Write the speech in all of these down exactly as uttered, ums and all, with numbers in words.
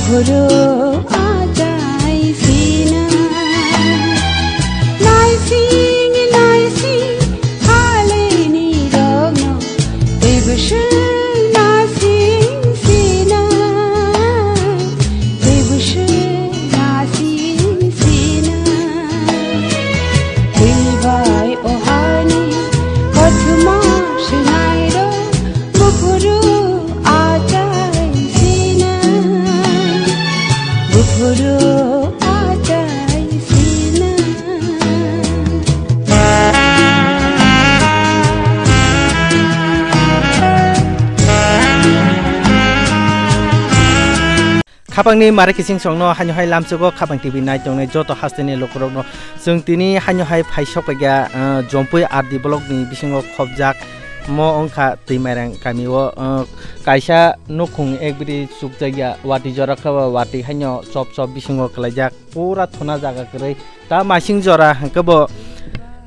Guru achai sina, naising naising halini rokno, tebuswng nasing sina, tebuswng nasing sina. Twibai o hani kothoma swnairok, buphuru achai sina, buphuru achai sina. Khapangni mare kiching songno haino hai lamsogo Khapang T V nai tongnai joto hasteni lukurokno chwng tini haino hai phai sokphaikha, ah, Jompui R D block ni bisingo khopjak mo wngkha Twimairang kamio, ah, kaisa nukhung ekbiri chukjakya watwi jora khe watwi haino chop chop bisingo kwlaijak pura thuna jaga kwrwi ta masing jora hwnkhe bo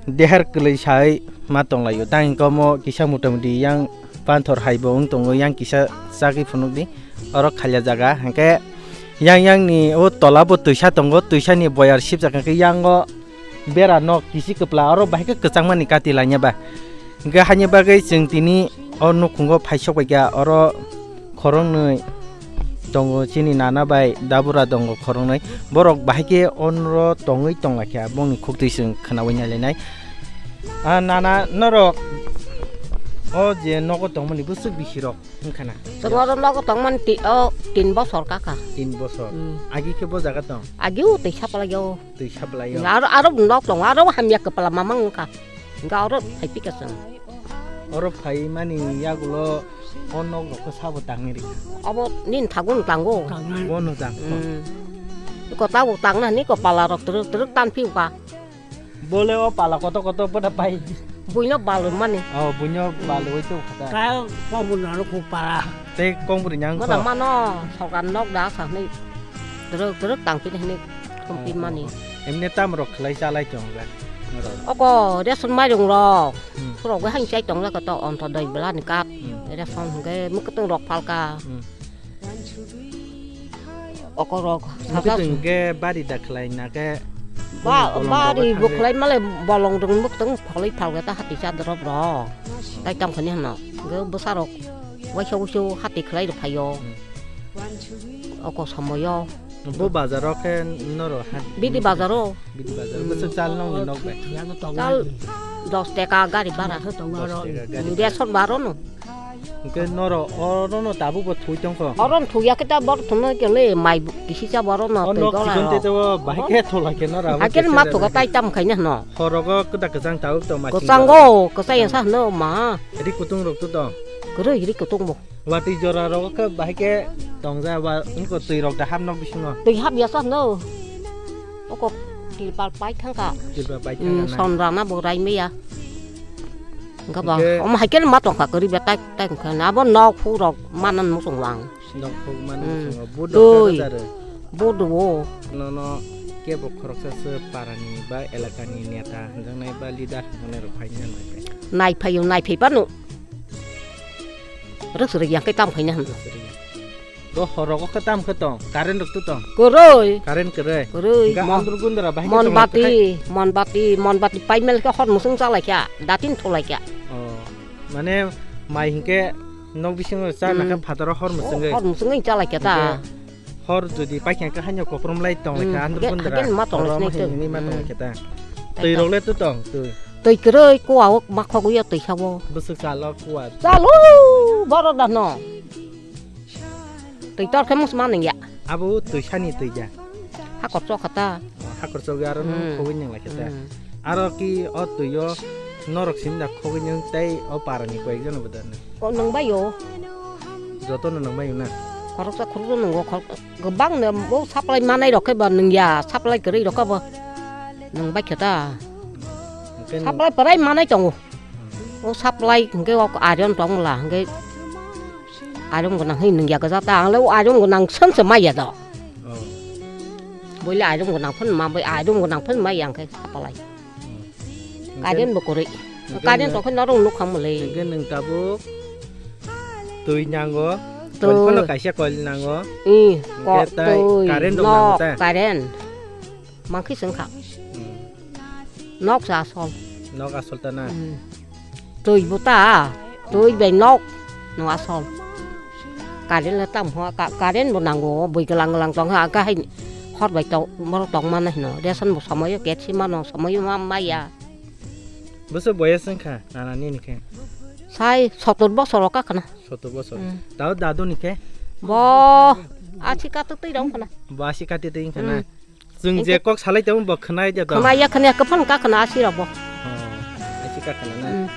deher kwlwi sai ma tonglaio ta hwnkhe omo kisa motamuti yang panthor hai bo wng tongo yang kisa chagwi phunukdi. Oro khalya jaga hwnkhe yang yang ni o tola bo twisa tongo, twisa ni boyar sibjak hwnkhe yang o bera nok kisi kwpla oro bahai khe kwchangma ni kati laina ba. Hwnkhe haini bagwi chwng tini o nukhungo phai sok bai kha oro khoroknwi tongo chini nana bai dabura tongo khoroknwi borok bahai khe onro tongwi tong lai kha bongni khuktwi chwng khwnawi nai lai nai. Ah, nana norok o je nogo tongmani bwswk bisi rok? Wngkha na? Chwng oro nogo tongmani ti-, o tin bosor kaka. Tin bosor. Hmm. Agi khe bo jaga tong? Agi o twi saplai o. Twi saplai o. Aro, aro nok tongo, aro hamya kwpla mamang wngkha. Hwnkhe oro phai phika chwng. Oro phai mani yagulo o nok rok khe sabo tangwi rikha? Abo nini thago no tango. Bono tang. Hmm. Iko tabuk tangna hini ko pala rok twrwk twrwk tan phiuka. Bole o pala koto koto poda pai. Buino balwi mani. Oh, buino balwi to khata. Ka kong bun nalo ko para. Te kong bun nyang ko. Mano mano sorkar nok da sa ni. Teruk teruk tang pin ni thum pin mani. Emne tam rok khlai chalai tong ga. Oko ration mairung rok. Hmm. Surok bai hang chai tong la ko to on to doi bela ni kap. Hmm. Ration hingke muktung rok phalka. Hmm. Okorok. Mukhe sajak. Tong ke bari da khlai na ke. Ba, bolong bari rok bo thang khlai male bolong rok muktung kholoi phalga ta hati cha drop ro. Tai tam khani hano. Ge bwsa rok. Waisa wusu hati khlai rok phaio. Hmm. Oko somoyo. Bo bazar o khe noro hat. Bidi bazar o. Bidi bazar o. Hmm. Bwswk chal nong ni nok bai. Chal dos teka gari bara. Dos teka gari bara. Ration baro no. Hwnkhe noro orono tabukbo thwi tongkho? Orono thwi ya khe ta bor thwngno kele mai kisi cha borono. O twi nok gola chikon rok. Tei tebo bahai khe thola khe noro abo. Hakhe kisa ma thoka rok. Tai tam khaina hwno. Horogo kwda kwchang tabuk tong ma. Kwchango, kwchang ya sa hwno ma. Ri kutung rok to tong. Kwrwi ri kutung bo. Watwi jora rogo khe bahai khe tongja ba wngkho twi rok da hap nok bisingo. Twi hap ya sa hwno. Oko tilpal pai thangkha. Tilpal pai thangkha na. Hmm, son rana bo rai maya. Hwnkhe ba, hwnkhe omo hai khe ma tongkha kwrwi ba tai, tai hwnkhe abo nok phuk rok manan muchung lang. Nok phuk manan muchung lang. Hmm. Bodo doi. Kha jaro. Bodo o. Nono kebo khoroksa se parani ba elakani neta hwnjaknai ba leader hwnjaknai rok phaina nai. Nai phaio, nai phai phano. Rwk se rwk yang khe tam phaina hwn. Rwk se rwk yang. Bo horogo khe tam khe tong, current rok to tong? Kwrwi. Current kwrwi. Kwrwi. Hwnkhe mo-, andro gundra bahai khe tong lai monbati, kwthai? Monbati, monbati paimel khe hor musung chalai kha, datin thulai kha. Oh, mane mai hinkhe nok bisingo chana khe. Hmm. Phataro hor musung. Oh, hor musung cha lai kha ta. Hinkhe hor jodi paikha khe haino koprom lai tong lai kha, hmm, andro gundra. Hwnkhe ma tong lai horo sinai ma tong. Hini ma tong lai kha ta. Hmm. Twi rok le to tong, twi. Twi kwrwi kuwa o ma khogwi o twi sabo. Bwswk chalo kuwa. Chalo, boro da no. Twi tor khe mus ma nung ya. Abo twi sani twi ja. Hakor chok kha ta. Oh, hakor chok ya aro nung. Hmm. Khogwi nung lai khe ta. Hmm. Aro ki o twi o norok sim da khogwi nung tei o para ni koi ek jon bo da nung. O nung bai o. Joto no nung bai o na. Khoroksa khoroksa nungo khor-, kwbang no o supply manai rok khe bo nung ya, supply kwrwi rok khe bo nung bai khe ta. Hwnkhe nung. Supply pwrai manai tongo. Hmm. O supply hwnkhe o iron tong la, hwnkhe iron gwnang hwnwi nungya gwja ta, ang le o iron gwnang swnse maya do. Oh. Boi le iron gwnang phano ma, boi iron gwnang phano maya hwnkhe supply. Hmm. Current bo kwrwi. Hwnkhe current nung, tong khe norok nukha mole. Hwnkhe nung tabuk twi nango, Koil phano twi. Kaisa koil nango. I, ko-, Hwnkhe tai twi, current rok nango nok, ta? Current. Mangkhi chwng kha. Hmm. Nok sa asol. Nok asol ta na? Hmm. Twi bo ta, twi bai nok no asol. Current le tam ho, ka-, current bo nango, bui glang glang tong ha, ka hai hor bai tong, borok tong mano hino. Ration bo somoyo, kerosene mano somoyo ma, ma ya. Bwswk boyes wngkha nana nini khe? Sai sotor bosor o kakhwna. Sotor bosor. Hmm. Tao dadu ni khe? Bo asi katu twi rong khwna. Bo asi katu twi wngkha na? Hmm. Chwng je kok salai tamo bo khwnai de to. Khwnai ya khwnai ya, kwphang ka khwna asi rok bo. Oh, asi ka khwna na. Hmm.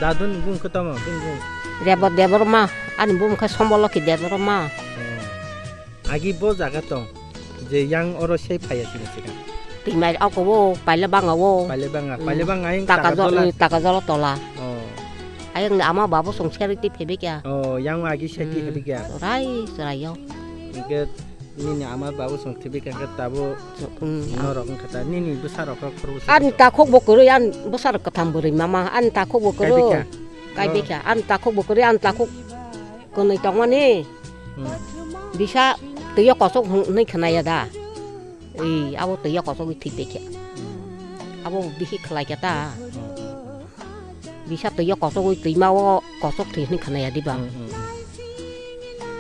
Dadu ni bung khe tamo, bung bung. Rebot Debbarma, ani bung khe Somboloki Debbarma. Oh. Agi bo jaga tong, je yang oro sei phaiya sini sika. Twi mai ako wo, paila banga wo. Paila banga, hmm, paila banga ayang taka taka jol-, dola. Taka jolo tola. Oh. Ayang ni ama babu song seri ti phebe kya. Oh, yang agi sei ti phebe kya. Hmm. Rai, rai yo. Hingke nini ama babu song thibika hingke tabo. Hmm, norok wngkha ta, nini bwsarok khe khoroksa. Ani takhuk bo kwrwi, ani bwsarok kwtham bwrwi mama, ani takhuk bo kwrwi. Kaibikha. Kaibikha, ani takhuk bo kwrwi, ani takhuk kwnwi tongmani. Hmm. Bisa twiyo kosok hwn-, hwnwi khwnaya da. Ei, abo twiyo kosogwi thwi twi khe. Hmm. Abo bisi khlai khe ta. Hmm, hmm, hmm. Bisa twiyo kosogwi twima o kosok thwi hwnwi khwnaya diba? Hmm, hmm, hmm.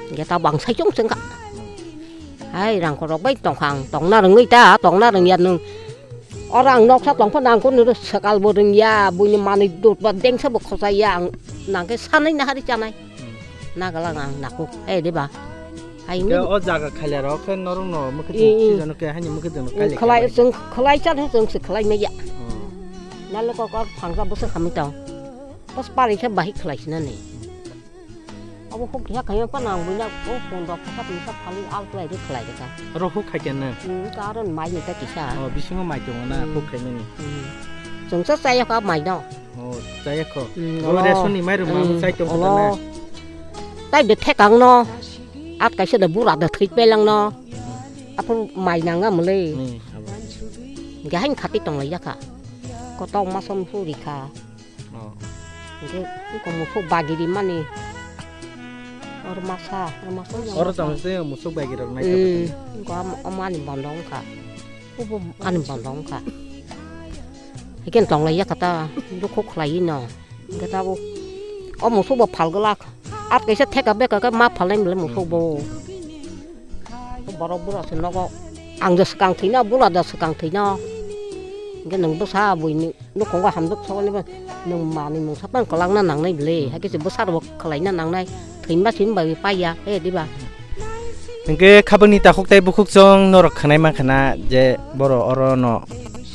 Hwnkhe ta bang sai chong chwngkha. Hmm. Hai, rangkhorok bai tongkha ang, tongna rwngwi ta, tongna rwngya nwng. Oro ang noksa tongphano ang kunu swkal bo rwngya, buini manwi dut ba dengsa bo khochaiya, ang nangkhe sanai nahari chanai. Hmm. Nagalang ang nakuk, eh, diba? Hai hwnkhe ni o jaga khaila rok khe norok no mukhe i, i. Sijano khe haini mukhe dwngno khaile khlai khe chwng khlai chan he chwng se khlai maya. Oh. Nalo kok kok phangsa bwswk hamwi tong. Bas pari khe bahik khlai sinani. Abo huk ya khaima pa nang buina o phone rok kha pisa phali al khlai de khlai de ka. Oro huk khai khe na? Hmm, ka aro mai ni ta kisa. Oh, bisingo mai tongo na, hmm, huk khaimani. Hmm. Chwng sa chaya kha mai no. Oh, chaya kho. Hmm, oro olo. Ration ni mairum ma hmm, chai tong olo. Kha na. Tai de thekang no. At kaisa da bura da thwi pelang no. Aphuru mai nang na mole. Hmm, abo. Gahain khati tong lai ya kha. Kotok masom huri kha. Oh. Hingke iko musuk bagiri mani. Or masa, or masa yang oro masa. Tong se musuk bagiri rok nai. Hmm, tabuk. Iko am-, am ani bondo wngkha. Ubo ani bondo wngkha. Hingke tong lai ya kha ta, dukhu khlai no. Hingke tabuk o musuk bo phal glak. At kaisa theka beka khe ma phalnai mole musuk bo. Borok bura se nogo. Ang je swkang thwino, bura da swkang thwino. Hingke nwng bwsa buini nukhungo hamjwk sogoni ba nwng manwi mungsa tang kwlangna nangnai bwle. Hmm. Hakhe se bwsa rok khlaina nangnai. Thwima sim bai paiya, he diba? Hingke khabangni takhuk tei bukhuk chwng norok khwnai mankha na je borok oro no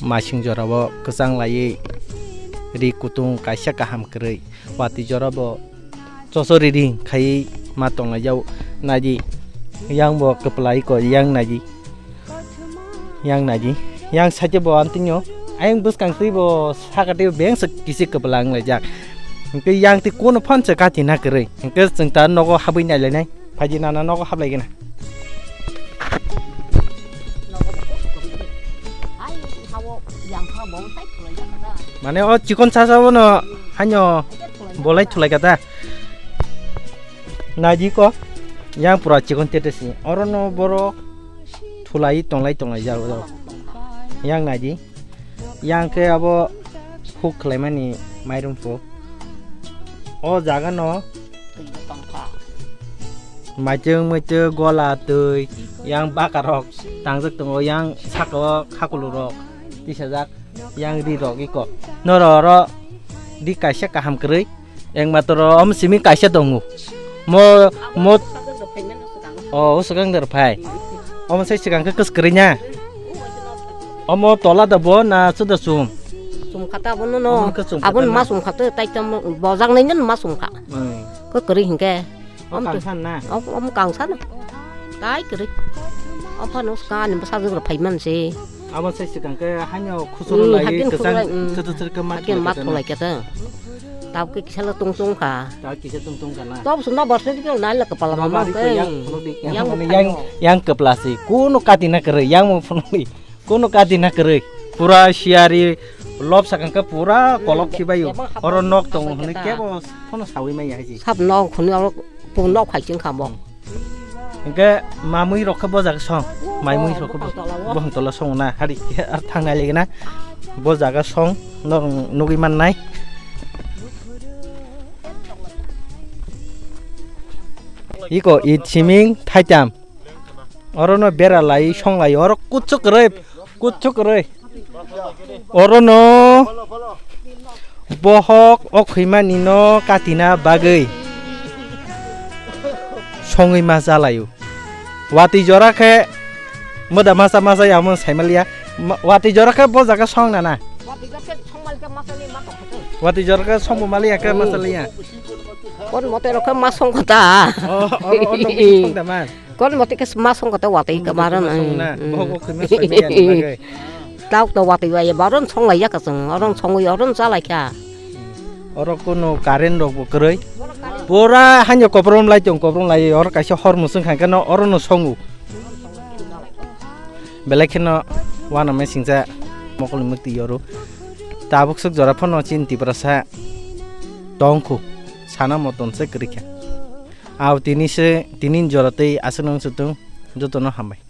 masing jorao kwchang laiwi ri kutung kaisa kaham kwrwi. Watwi jora bo chosori ring khai ma tonglaijao naidi. Yang bo kwplai ko yang naidi. Yang naidi. Yang side bo antingyo. Ayang bwskang twi bo saka twi beng se kisi kwpla wnglaijak. Hingke yang twi kono phan se kati na kwrwi. Hingke chwng ta nogo habwi nailainai. Phaidi nana nogo hablaigena. Mane o chikon sasa bono hanyo bolai thulai kata. Naidi ko yang pura chikon tete si. Oro no boro thulai tonglai tonglai jago jago. Yang naidi. Yang khe abo huk khlaimani mairum pho. O jaga no maitung muitu gola twi yang baka rok tangjak tongo, yang saka o khakulu rok tisajak, yang ri rok iko. Noro oro di kaisa kaham kwrwi. Eng matoro om simi kaisa tongo. Mo, mo, o, o swkang der phai. Omo sai swkang khe kwswk kwrwi na. Omo tola da bo na chuda chum. Chum kha ta abono no. Omo khe chum kha ta na. Abon ma chum kha ta tai tam bojak nai nan ma chum kha. Hmm. Khe kwrwi hinkhe. O kangsan na? O, omo kangsan. Tai kwrwi. O phano swkang ani bwsajwk rok phai man se. Abo sai swkang khe haino khusuro lai kwchang chwtwk chwtwk khe ma thulai khe ta. Tabuk khe kisa le tong tong kha. Tabuk kisa tong tong kha na. Tabuk se nobar se khe nai le kwpala mama khe. Yang kwpla se. Kuno kati na kwrwi yang mo phunukdi. Kuno kati na kwrwi. Pura siyari lob sakang khe pura kolok khibaio. Oro nok tongo hwnwi kebo phano sawi manya hai se. Sab nok hwnwi oro pung nok phai chwng kha bo. Hingke mamui rok khe bo jaga song, maimui rok khe bo, bohong tola o. Bohong tola song na, hari khe ar thang nai ligi na, bo jaga song, norok nugui mannai. Iko it siming thaitam. Oro no bera lai song lai, oro kuchuk roi. Kuchuk roi. Oro no bohok o khwimani no katina bagwi songwi ma chalaio. Watwi jora khe moda masa masa ya omo saimaliya. Ma-, watwi jora khe bo jaga song nana. Watwi jora khe song bo maliya khe masa liya. Kon mote rok khe ma song kota. O, oro, oro no song da man. Kon mote khe ma song kota watwi khe maron. Bohok o khwima song ya ni bagwi. Tok to watwi bai baron song lai ya ka chwng, oron songwi oron cha lai kha. Oro kuno current rok bo kwrwi. Pura hanya koprom lai tong, koprom lai oro kaisa hor musung kha khe no oro no songo. Belai kheno uanama singcha mokol ni mukti yoru. Tabuk swk jora phano chini Tiprasa tongkhu sana moton se kwrwi kha. Aw tini se tini jora tei aswk nang chutung jotono hambai.